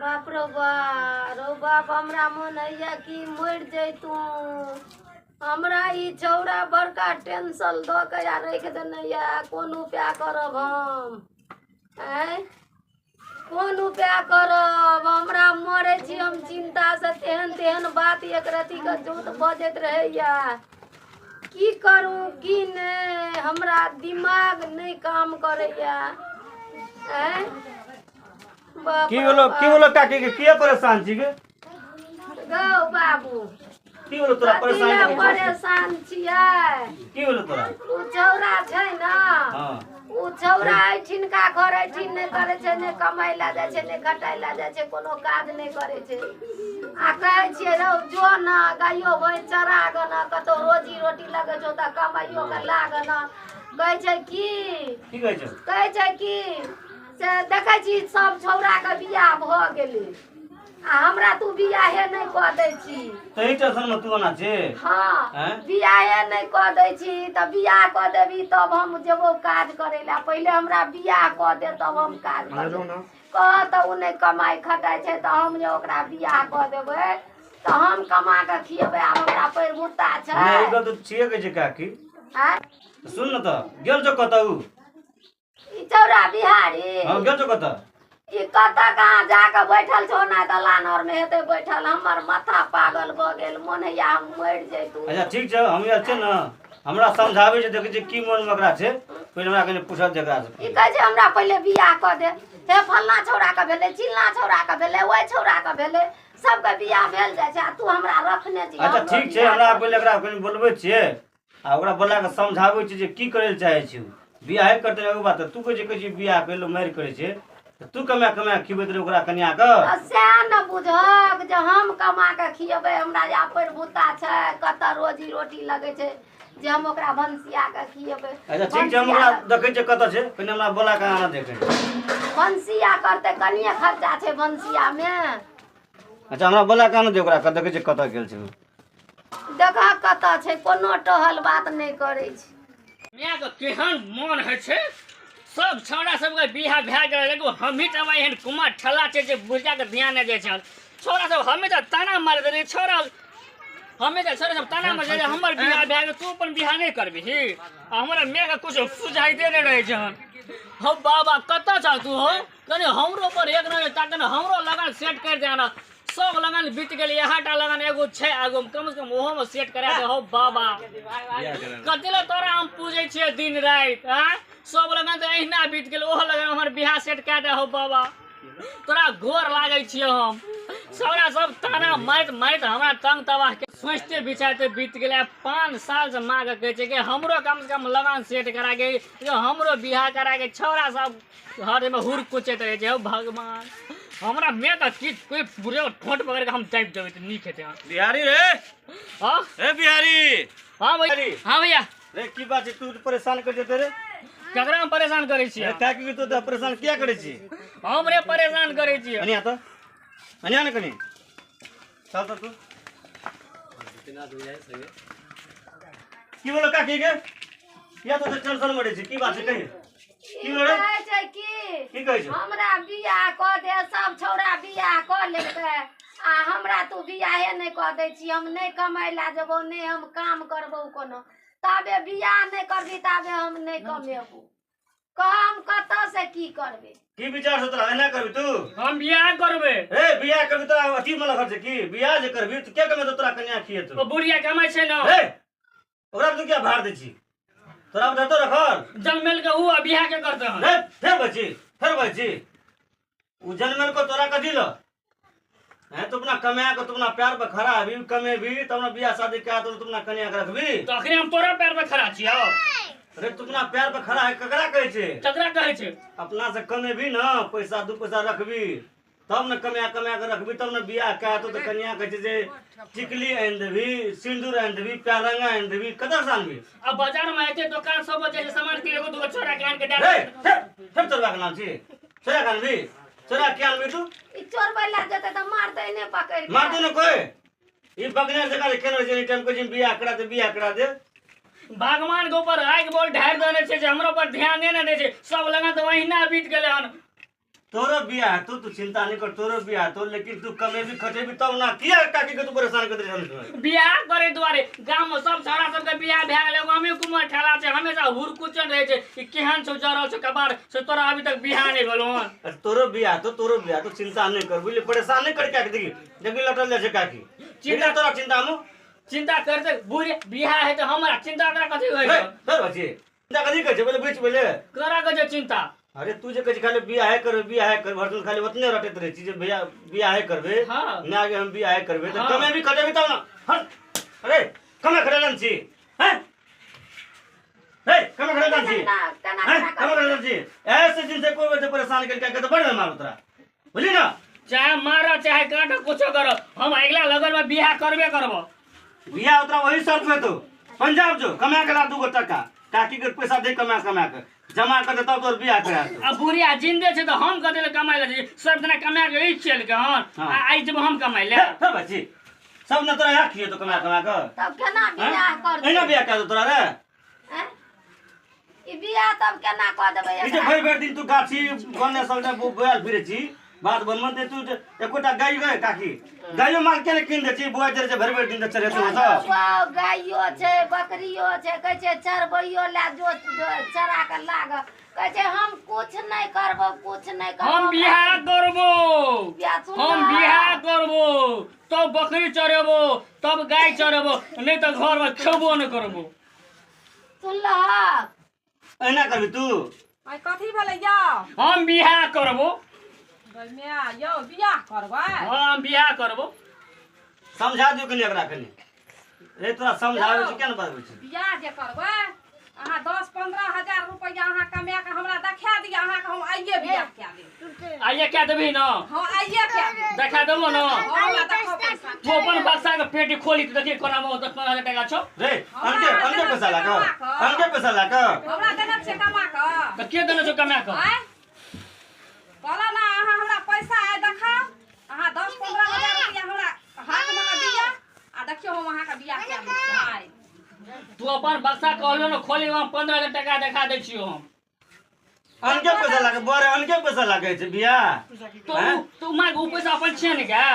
बाप रो बा रो बाप, हमरा मन होइया कि मरि जैतू। हमरा ई छौड़ा बड़का टेंशन दऽ के आ राखि देने यऽ। कोन उपाय करब हम? आँय, कोन उपाय करब? हमरा मरै छी हम चिन्तासँ। तेहन तेहन बात एक रत्तीके झूठ बजैत रहैया। की करू की नहि, हमरा दिमाग नहि काम करैया। आँय बाप की रो भेलो? की बाप। भेलो काकी के? किया परेशान छी गे? गौ बाबू। की भेलो तोरा? कथी परेशान लए करै छी? परेशान छियै? की भेलो तोरा? ओ छौड़ा छै ने। हाँ। ओ छौड़ा एहिठिनका घर एहिठिन नहि करै छै, नहि कमाइ लए जाइ छै, नहि खटाइ लए जाइ छै, कोनो काज नहि करै छै। आ कहै छियै, रौ जो ने, गाइयो भैंस चरा गऽ ने, कतहु रोजी रोटी लगै छौ तऽ कमाइयो के लाग ने। कहै छै की? की कहै छौ? कहै छै कि से देखै छी सब छौड़ाके बियाह भऽ गेलै आ हमरा तू बियाहे नहि कऽ दै छी। तही टेंशन में तू ओना छे? हाँ। आँय? बियाहे नहि कऽ दै छी तऽ बियाह कऽ देबी तब हम जेबौ काज करै लए। पहिले हमरा बियाह कऽ दे तब हम काज करबै। कह तऽ ओ नहि कमाइ खटाइ छै, तऽ हम जे ओकरा बियाह कऽ देबै तऽ हम कमा कऽ खियेबै। आब हमरा पैर भुत्ता छै। नहि, ई गलत छियै कहै छै काकी। आँय? सुन न, तऽ गेल छौ कतऽ उ? ई चौरा बिहारी? हाँ, गेल छौ कतऽ? ई कतऽ कहाँ जाकऽ बैठल छौ ना, दलान और में हेतै बैठल। हमर माथा पागल भऽ गेल, मोन होइया हम मरि जैतू। अच्छा ठीक छै, हम आयल छियै ने, हमरा समझाबै छै। देखै छियै की मोनमे ओकरा छै। पहिले हमरा कनि पूछल दे एकरा से। ई कहै छै हमरा पहिले बियाह कऽ दे। हे, फल्लाँ छौड़ाके भेलै, चिल्लाँ छौड़ाके भेलै, ओहि छौड़ाके भेलै, सबके बियाह भेल जाइ छै आ तू हमरा रखने छी। अच्छा हमरो ठीक छै। बियाह हमरा कऽ दे। पहिले एकरा कनि बोलबै छियै आ ओकरा बोला कऽ समझाबै छियै जे की करै लए चाहै छी। ओ बियाहे करतै एगो बात। तू कहै छी बियाह करै लए मारि करै छै तऽ तू कमा कमा खिबैत रहे ओकरा कनिया के। तऽ सएह ने बुझहक जे हम कमा कऽ खियेबै। हमरा या भुत्ता छै, कतऽ रोजी रोटी लगै छै जे हम ओकरा भनसिया कऽ खियेबै? अच्छा ठीक छै, हम ओकरा देखै छियै कतऽ छै। पहिने हमरा बोला कऽ आना देखै। भनसिया करतै, कनिए खर्चा छै भनसियामे। अच्छा, हमरा बोला कऽ आना दे ओकरा, देखै छियै कतऽ गेल छै ओ। देखह कतऽ छै, कोनो टहल बात नहि करै छै। मायके केहन मोन होइ छै, सब छौड़ा सबके बियाह भए गेल, एगो हमही टा एहन कुमार ठल्ला छै जे बुढ़ियाके ध्यान नहि दै छै। छौड़ा सब हमे तऽ ताना मारैत रहै छौड़ा, हमे तऽ छौड़ा सब ताना मारैत रहै, हमर बियाह भए गेल, तू अपन बियाह नहि करबिही? आ हमरा मायके किछु सुझाइते नहि रहै छै। हौ बाबा, कतऽ छह तू हौ? कनि हमरो पर एक नजर ताक ने, हमरो लगन सेट करि दे ने। सब लगन बीत गेल, इएह टा लगन एगो छै आगू, कम से कम ओहोमे सेट करा दे। हौ बाबा, कथी लए तोरा हम पूजै छियै दिन राति? आँय, सब लगन तऽ अहिना बीत गेल, ओहो लगन हमर बियाह सेट कए दे। हौ बाबा, तोरा गोर लागै छियै हम। सबरा सब ताना मारैत मारैत हमरा तंग तबाह के सोचिते विचारिते बीत गेलै। 5 साल से माँ के कहै छै कि हमरो कम से कम लगन सेट करा के, हमरो बियाह करा के। छौड़ा सब हर में हुर कुचैत रहै छै। हौ भगवान, हमरा मे तऽ की कोई पूरे ठोंट पकड़ के हम दाबि देबै तऽ नीक हेतै। बिहारी रे! हाँ। ए बिहारी! हाँ भैया, हाँ भैया। रे, की बात छै? तू परेशान कर जेते रे। ककरा हम परेशान करै छियै? रे काकी, तू तऽ परेशान किया करै छी? हम रे परेशान करै छियै? कनि आ तऽ, कनि आ ने, कनि चल तऽ। तू की बोलो काकी के? किया तो टेंशन में रहै छी? की बात छै, कही। ई की बोलो रे? कहै छै की? की कहै छै? हमरा बियाह कऽ दे, सब छौड़ा बियाह कऽ लेलकै आ हमरा तू बियाहे नहि कऽ दै छी। हम नहि कमाइ लए जेबौ, नहि हम काम करबौ कोनो। ताबे बियाह नहि करबी ताबे हम नहि कमेबौ। कह, हम कतऽ से की करबै? की विचार छौ तोरा? एना करबी तू? हम बियाह करबै। रे, बियाह करबी, तोरा अथी मतलब खर्च की? बियाह जे करबी तऽ के कमेतौ तोरा कन्या खिएतौ? ओ बुढ़िया कमाइ छै ने। रे, ओकरा तू किया भार दै छी? तोरा बुझातो रखल जनमेल के ऊ आ बियाह के करते हन। रे, फेर बची, फेर बची। उ जनमेल को तोरा कथी ल हैं? तू अपना कमाया के तू अपना पैर पर खड़ा हबी, कमेबी तब ना बियाह शादी करा तो तू अपना कन्या के रखबी। तऽ अखने हम तोरा पैर पर खड़ा छियौ। रे, तू अपना पैर पर खड़ा है ककरा कहै छै? ककरा कहै छै? अपना से कमेबी ना, पैसा दू पैसा रखबी तब ने, कमा कमा के रखबी तब ने बियाह कए तो। तऽ कन्या कहै छै जे टिकली आनि देबी, सिन्दूर आनि देबी, पैरंगा आनि देबी, कतऽ से आनबी? अब बाजार में एते दोकान सब छै जे सामान के एगो दूगो छोरा के आन के रे डाल। फेर फेर चोरबा के नाम छी। चोरा के आनबी? चोरा के आनबी तू? ई चोरबै लए जेतै तऽ मारतै नहि पकड़ि के? मारतौ ने कोई। ई बगने जगह केने रहै छै, एनी टाइम कहै छै बियाह करा दे, बियाह करा दे। भगवान के ऊपर आगि बोल ढारि देने छै जे हमरो पर ध्यान नहि ने दै छै। सब लगन तऽ ओहिना बीत गेलै हन। तोरो बियाह हेतौ, तू चिंता नहीं कर, तोरो बियाह हेतौ, लेकिन तू कमेबी खटेबी तब ना। किया काकी के तू परेशान कर दे? बियाह करे दुआरे गाम में सब छौड़ा सबके बियाह भए गेलै, हमे कुमार ठेला छै, हमेशा हुरकुचन रहै छै कि केहन छौ जरल छौ कबार से तोरा अभी तक बियाह नहि भेलौ हन। अरे तोरो बियाह हेतौ, तोरो बियाह हेतौ, चिंता नहीं कर, बुझली? परेशान नहीं कर काकी, देखी देखी लटल जाइ छै काकी। चिंता तोरा चिंता में चिंता करते बुढ़ बियाह हेतै हमरा चिंता तोरा कथी होइ छौ? हे बच्ची, चिंता कथी कहै छै? पहिले बुझ पहिले करा के छै चिंता। अरे तू जे कहै छी खाली बियाहे करबै बियाहे करबै, भरदन खाली ओतने रटैत रहै छी जे बियाह बियाहे करबै। हाँ। ना आगे हम बियाहे करबै तऽ हाँ। कमेबी खटेबी तब ना। हट, अरे कमे खटेलन छी हैं? हे कमे खटेलन छी केना केना हैं? केना कमे खटेलन छी? ऐसे दिन से कोई बच्चे परेशान करके के तो बड़ मारू तोरा, बुझली ना? चाहे मारऽ चाहे काटऽ कुछो करऽ, हम अगिला लगन में बियाह करबे करबो। बियाह उतरा वही शर्त में तो पंजाब जो कमा के ला 2 टका, काकी के पैसा दे कमा कमा के जमा कर दे तब तोर बियाह करा दे। आ बुढ़िया जिंदे छै तऽ हम कथी लए कमाइ लए छी? सब दिना कमा के ई चलि के हन हाँ। आ आइ जब हम कमाइ लए। हे बच्ची, सब ने तोरा यहाँ खिए तो कमा कमा के तब केना बियाह कर एना बियाह कर दे तोरा रे? हैं? ई बियाह तब केना कऽ देबै ई जे एकरा? भरि भरि दिन तू गाछी बने सब ने बोआल फिरे छी, बात बनबन दे तू एकोटा गाय गए काकी, गायो माल के ने कीन दे छी, बुआ जे भरि भरि दिन तऽ चढ़े तू सब। वाह, गाइयो छै बकरियो छै, कहै छै चरबैयो लए जो जो चरा के लाग, कहै छै हम कुछ नहि करबो कुछ नहि करबो। हम बियाह करबो, बियाह सुन हम ना। बियाह करबो तब बकरी चरेबो तब गाय चरेबो, नहि तऽ घर में खेबो नहि करबो। सुनलहक? एना करबी तू? आइ कथी भेलै यौ? हम बियाह करबो। गै माय यौ, बियाह करबै? हाँ, हम बियाह करबो। समझा दियौ कनि एकरा कनि, रे तोरा समझाबै छी किया ने बजबै छी? बियाह जे करबै अहाँ 10-15 हजार रुपैआ अहाँ कमा के हमरा देखा दिअ, अहाँके हम आइये बियाह कए देब। आइये कए देबही न? हाँ आइये कए देब। देखा देबो न? हाँ, हमरा देखो पैसा। तू अपन बक्सा के पेटी खोली तऽ देखी कोना मे 10-15 हजार टका छौ। रे अनके अनके पैसा ला कऽ, अनके पैसा ला कऽ हमरा देने छै कमा कऽ। तऽ के देने छौ कमा कऽ? आँय कहलहुँ ने अहाँ हमरा पैसा आइ देखाउ, अहाँ 10-15 हजार रुपैआ हमरा हाथमे कऽ दिअ आ देखियौ हम अहाँके बियाह कए दै छी आइ। तू अपन बक्सा कहलो ने खोली, हम 15 हजार टका देखा दै छियौ हम। अनके पैसा लागे बड़े, अनके पैसा लागे छै बियाह। तो तू माग उ पैसा अपन छियै ने क्या?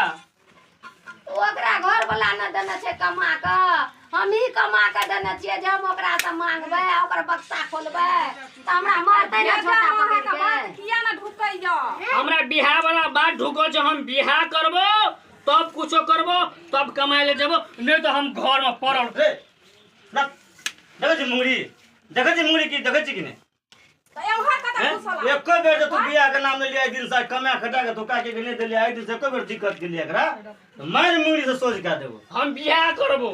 ओकरा घर वाला ने देने छै कमा कऽ, हमही कमा कऽ देने छियै जे हम ओकरा से मांगबै आ ओकर बक्सा खोलबै तऽ हमरा मारतै ने छोटा पकड़ि अहाँके बात के। किया ने ढुकैया? हमरा बियाह वाला बात ढुकल छै, हम बियाह करबो तब कुछो करबो तब कमाइ ले जेबो, नहि तऽ हम घर में पड़ल। रे ना देखै छी मुंगरी, देखै छी मुंगरी की देखै छी कि नहि? तऽ एम्हर कतऽ घुसल? एको बेर जे तू बियाह के नाम लेलियै दिन से कमा खटा के तू काकी के नहि देलियै, आइ दिन से एको बेर दिक्कत केलियै एकरा मारि मुंगरी से सोझ कए देबो। हम बियाह करबो।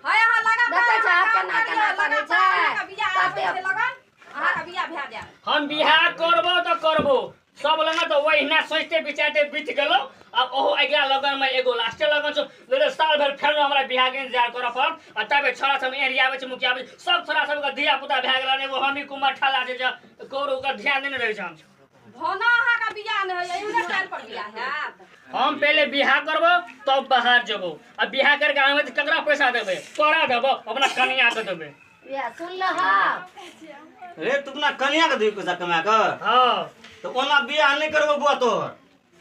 है अहाँ लगातार देखै छै अहाँ केना काम केना करियौ, करै लगातार छै। अहाँके बियाह आबै छै कते लगन, अहाँके बियाह भए जायत। हम बियाह करबो तऽ करबो, सब लग तऽ वहिना सोचते विचारते बीत गेलो। आब ओहो अगिला लगन में एगो लास्टे लगन छौ, नहि साल भरि फेर हमरा बियाह के इंतजार करऽ पड़त। आ तबे छोड़ा सब एरियाबै छै मुखिया आबै छै, सब छोड़ा सबके धिया पुता भए गेल, एगो हमही कुमार ठल्ला छै जे ककरो ओकर ध्यान देने रहै छन। भना अहाँके बियाह नहि होइए, इहने टाइम पर बियाह हैत। हम पहले बियाह करबो तब बाहर जेबो, आ बियाह करके आबै तऽ ककरा पैसा देबै? तोरा देबो, अपना कनिया के देबै। बियाह सुनलहक? रे तू अपना कनिया के देबी पैसा कमा कऽ? हाँ। तऽ ओना बियाह नहि करबो बुआ तोहर,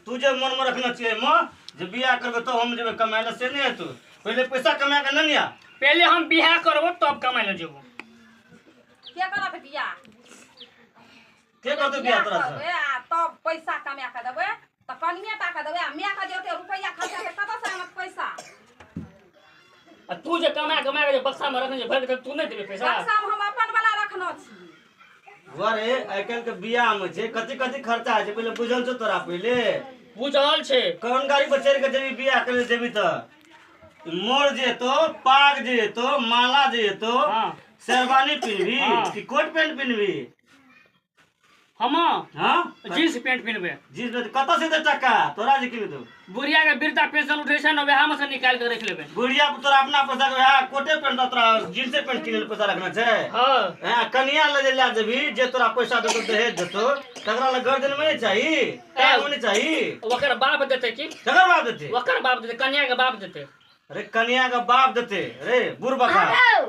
तू जे मन में रखने छियै माँ जे बियाह करबै तब हम जेबै कमाइ लए, से नहि हेतौ। पहिले पैसा कमा के ने आ। पहले हम बियाह करबो तब कमाइ लए जेबो। के करत बियाह? के करतौ बियाह तोरा से? करबै आ तब पैसा कमा के देबै तऽ कनिये टा के देबै, आ माय के जे ओते रुपैआ खर्चा के कतऽ से आनत पैसा? आ तू जे कमा कमा के जे बक्सा में रखने छै भरि के, तू नहि देबै पैसा? बक्सा में हम अपन वाला रखने छी। अरे आइ काल्हि के बियाह में छै कथी कथी खर्चा होइ छै पहिले बुझल छौ तोरा? पहिले बुझल छै। कोन गाड़ी पर चढ़ि के जेबी बियाह करे जेबी तऽ मोर जेतो, पाग जेतो, माला जेतो, हाँ। शेरवानी पिन्हबी हाँ। कि कोट पैंट पिन्हबी? हम हाँ जींस पैंट पिन्हबै। जींस पैंट कतऽ से टका तोरा जे किन दौ? बुढ़िया के वृद्धा पेंशन उठै छै ने, वएह में से निकालि के रखि लेबै। बुढ़िया पर तोरा अपना पैसा के वएह कोटे पैंट तोरा जींसे पैंट किनै ले पैसा रखना छै। हाँ। हाँ, कनिया ले जे लए जेबी जे तोरा पैसा देतौ दहेज देतौ तकरा लए गर्दन में नहि चाही, टांग में नहि चाही। ओकर बाप देतै की? ककर बाप देतै? ओकर बाप देतै, कनिया के बाप देतै। अरे कनिया के बाप देतै रे बुढ़ बका। हौ,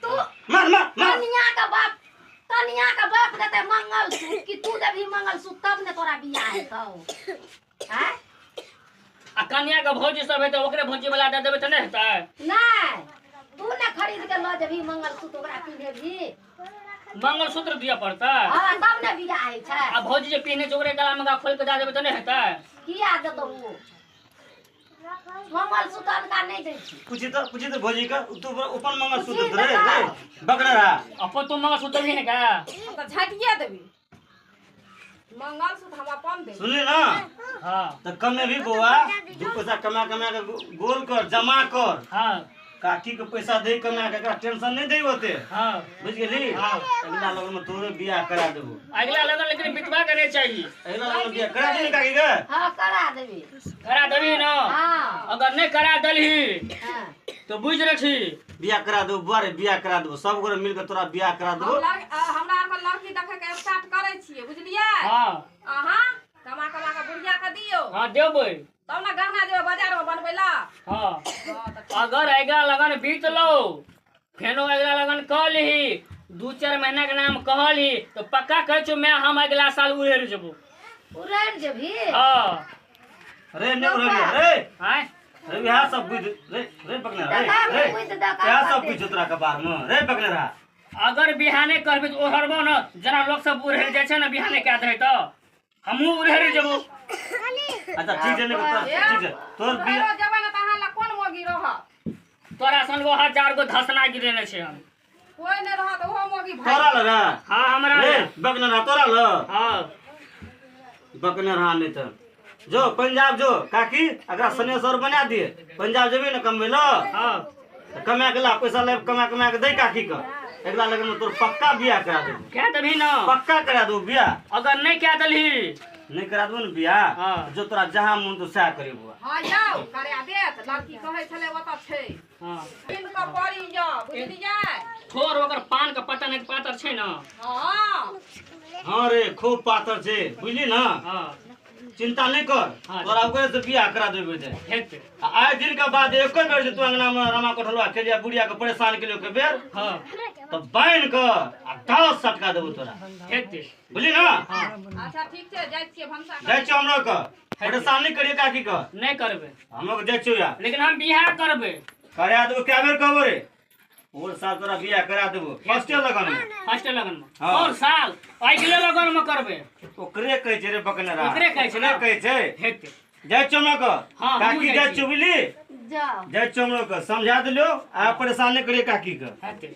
तू मार मार मार कनिया के बाप कनिया के बाप देते मंगलसूत्र कि तू देबही मंगलसूत्र तब ने तोरा बियाह हेतौ। आँय? आ कनिया के भौजी सब हेतै ओकरे भौजी वाला दे देबै तऽ नहि हेतै? नहि, तू ने खरीद के लऽ जेबही मंगलसूत्र ओकरा पिन्हेबही। मंगलसूत्र दिअ पड़तै? हाँ तब ने बियाह होइ छै। आ भौजी जे पिन्हने छै ओकरे गला मे खोलि के दए देबै तऽ नहि हेतै? किया देतौ ओ? मंगलसूत्र अनका नहि दै छै। पूछी तो भौजी का तू अपन मंगलसूत्र रे रे बकरा रहा। अपन तू मंगलसूत्र देबही ने का? हम तऽ झाटिए देबी मंगलसूत्र, हम अपन देबी। सुनली ना? हाँ। तो कमे भी बौआ दू पैसा कमा कमा के गोल कर जमा कर। हाँ। काकी के पैसा दे कमा के, एकरा टेंशन नहीं दे ओते। हाँ। बुझ गेली? हाँ। अगला लगन में तोरे बियाह करा देबो। अगला लगन लेकिन बितवा के नहीं चाहिए। अगला लगन में बियाह करा देबी काकी के? हाँ करा देबी। करा देबी ना? हाँ। अगर नहीं करा देलही हाँ तो बुझ रखी बियाह करा देबो बुआ रे, बियाह करा देबो, सब गोरे मिल के तोरा बियाह करा देबो। हमरा आर के लड़की देखे के स्टार्ट करै छियै बुझलियै? हाँ। अहाँ कमा कमा के बुढ़िया के दियौ। हाँ देबै तब ना गहना जेबै बाजार में बनबै ला। हाँ। अगर अगला लगन बीत लो फेनो अगला लगन कहलही 2-4 महीना के नाम कहलही तो पक्का कहै छौ मैं हम अगला साल उड़ेर जेबो। उड़ेर जेबही? हाँ। रे नहीं उड़ेर रे। आय रे बिहार सब बुझ रे रे पकने रे रे क्या सब बुझ तोरा के बार में रे पकने रहा। अगर बिहाने करबी तो ओहरबो न जना लोग सब उड़ेर जाइ छै न बिहाने कए दे त हमहूँ उड़ेर जेबो। अच्छा ठीक छै ने ठीक छै तोर बियाह जेबै न त अहाँ लग कोन मोगी रहत? तोरा सन गो 1000 गो धसना गिरेने छै हम। कोई नहीं रहत ओहो मोगी भाई। तोरा ल रे? हां हमरा रे बकने रहा तोरा ल। हां बकने रहा नहीं त जो पंजाब जो काकी अगरा सनेसर बना दिए पंजाब जेबी न कमबै ल। हां कमा के ला पैसा ले कमा कमा के दे काकी के अगला लगन में तोर पक्का बियाह करा देबो। कह देबही न? पक्का करा देबो बियाह। अगर नहीं कह देलही नहीं करा देबो न बियाह हां जो तोरा जहां मन तो सएह करेबो। हां यौ करा देत लड़की कहै छलै ओत छै। हां पिन के पड़ी यौ बुझलियै? थोर ओकर पान के पता नहीं पातर छै न। हां हां रे खूब पातर छै बुझली न? हां चिंता नहीं कर तोरा ओकरे से बियाह करा देबो जे हेतै। आइ दिन के बाद एको बेर जे तू अंगना में रमा कोठलवा खेलिया बुढ़िया के परेशान केलियो के बेर हां तो बान्हि के आ 10 सटका देबो तोरा हेतै बुझली न? हां अच्छा ठीक छै जाइ छियै भनसा जाइ छियै हमरो के परेशान नहीं करिए काकी के। नहीं करबै हमरो के जाइ छियै यार लेकिन हम बियाह करबै। करा देबो कै बेर कहबो रे और साल तोरा बियाह करा देबो फर्स्टे लगन में। फर्स्टे लगन में और साल अगले लगन में करबै। ओकरे कहै छै रे बकने रा ओकरे कहै छै ने कहै छै हेतै। जाइ छियौ हमरा के काकी जाइ छियौ बुझली? जाओ जाइ छियौ हमरा के समझा देलियौ आ परेशान नहीं करिए काकी के हेतै।